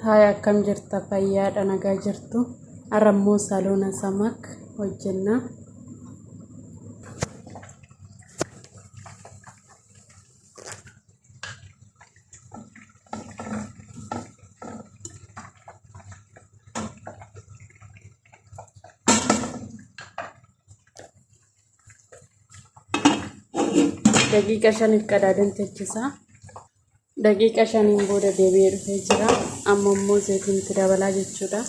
Haaya, akkam jirta? Fayyaadha, nagaa jirtu? Har'a immoo saloona samak hojjenna. Daqiiqa 5f qadaadan teechisaa. Daqiiqa 5n booda deebi'ee dhufee jira. Amma immoo zayitiin itti dabalaa jechuudha.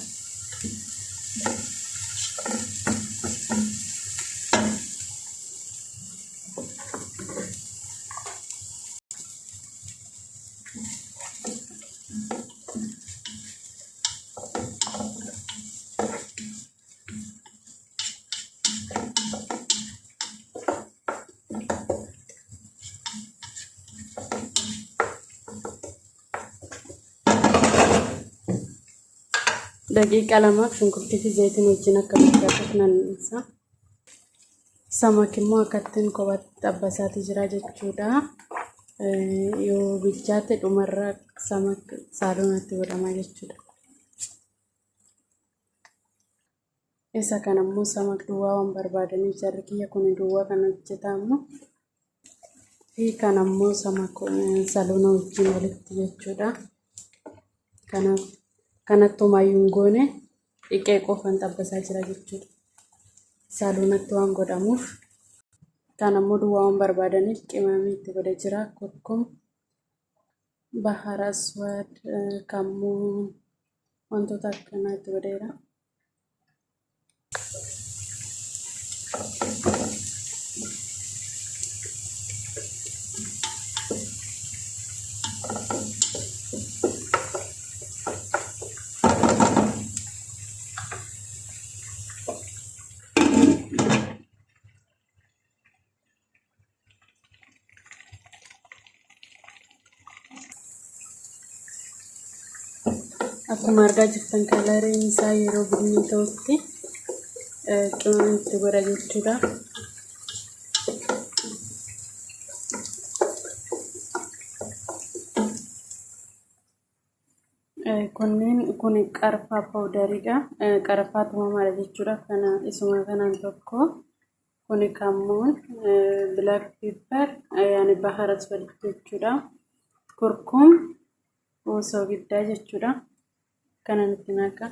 Daqiiqa 2f shunkurtii fi zayitiin wajjin akka bilchaatuuf nan dhiisa. Samak immoo akkattiin kophaatti xabbasaatii jira jechuudha. Yoo bilchaate dhumarra samak saalonatti godhama jechuudha. Isa kana immoo samak duwwaa waan barbaadaniif jarri kiyya kun duwwaa kan hojjetamu. Fi kan ammoo samak saloona wajjin walitti jechuudha. Kanaaf kanatti homaayyuu hin goone, dhiqee qofan xabbasaa jira jechuudha. Saloonatti waan godhamuuf. Kan ammoo duwwaa waan barbaadaniif qimamii itti godhe jira. Kurkum, bahar aswad, kammuun, wantoota akkanaa itti godheera. Akkuma argaa jirtan kalariin isaa yeroo bunni ta'utti qimamni itti godha jechuudha. Kunneen kun qarfaa powdariidha. Qarfaa tumamaadha jechuudha. Kana isuma kanaan tokko. Kuni kammuun, black pepper, yaani bahar aswad jechuudha. Kurkum, osoo giddaa jechuudha. Kanan itti naqa.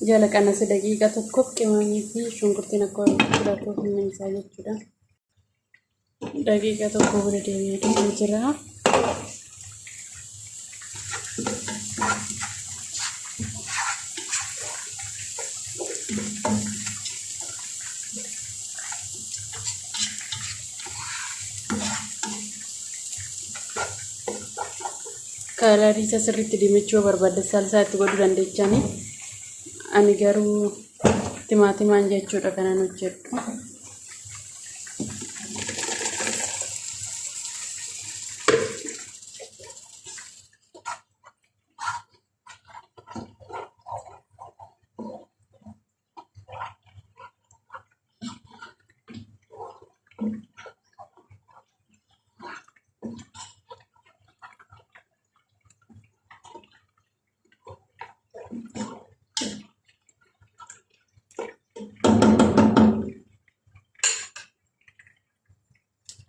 Jala qanase daqiiqa 1f qimamii fi shunkurtiin akka walitti fudhatuuf humna isaa jechuudha. Daqiiqa 1 booda deebi'ee dhufee jira. Kalarii isa sirriitti diimachuu yoo barbaadde salsaa itti godhuu dandeechani. Ani garuu timaatimaan jechuudha kanan hojjedhu.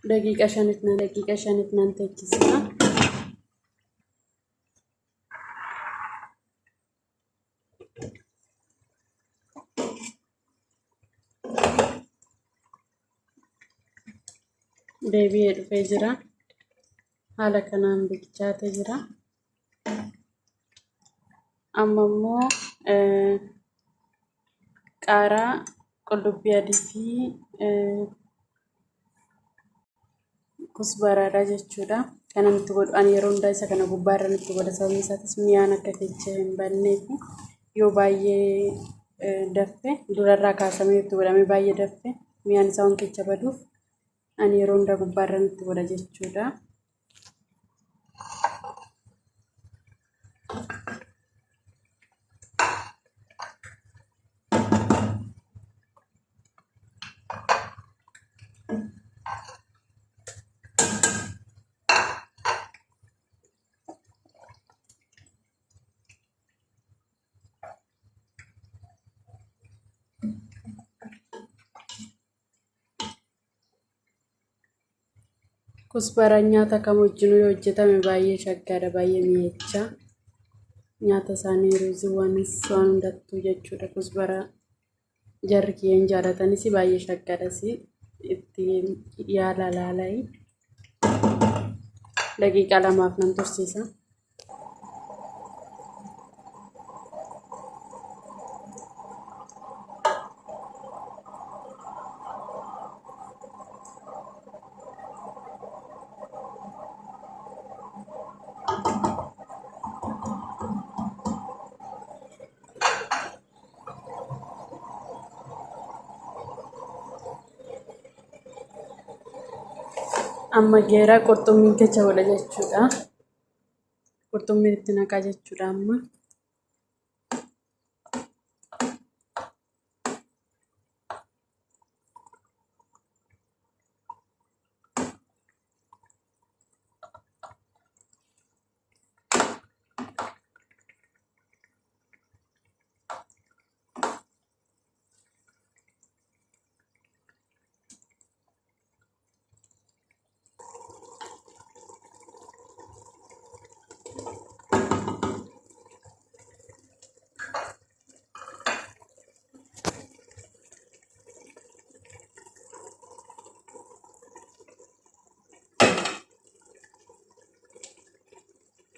Daqiiqa 5f nan teechisa. Deebi'ee dhufee jira. Haala kanaan bilchaatee jira. Amma immoo qaaraa, qullubbii adii fi kusbaraadha jechuudha. Kana nutti godhu ani yeroo hundaa isa kana gubbaa irra nutti godha. Sababni isaatis mi'aan akka kecha hin banneef yoo baay'ee daffe durarraa kaasamee itti godhamee baay'ee daffe mi'aan isaa waan kecha baduuf ani yeroo hundaa gubbaa irra nutti godha jechuudha. Kusbaraan nyaata kam wajjinuu yoo hojjetame baay'ee shaggaadha, baay'ee mi'eecha. Nyaata isaanii ruuziiwwanis waan hundattuu jechuudha. Kusbaraa jarri kiyyeen jaalatanis baay'ee shaggaadhas itti yaala laalai. Daqiiqaa lamaaf nan tursiisa. Amma geeraa qurxummiin kecha godha jechuudha. Qurxummiin itti naqaa jechuudha amma.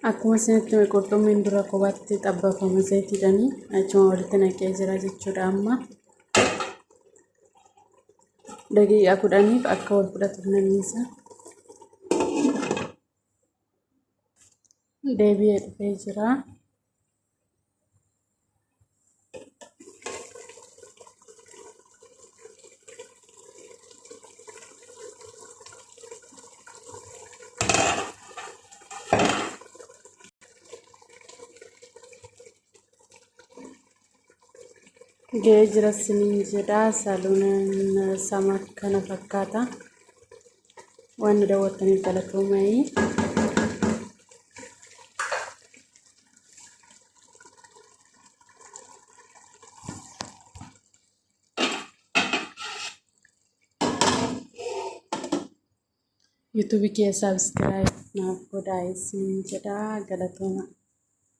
Akkuma isinitti hime qurxummiin dura kophaatti xabbafama zayitiidhaan achuma walitti naqee jira jechuudha amma. Daqiiqaa 10f akka wal fudhatuuf nanniisa. Deebi'ee dhufee jira. Ga'ee jira siniin jedha. Saaluunaan sama kana fakkaata. Waan nu daawwattaniif galatoomaa. Yuutuubii kiyya saabskiraayib naaf godhaa isiniin jedha. Galatooma.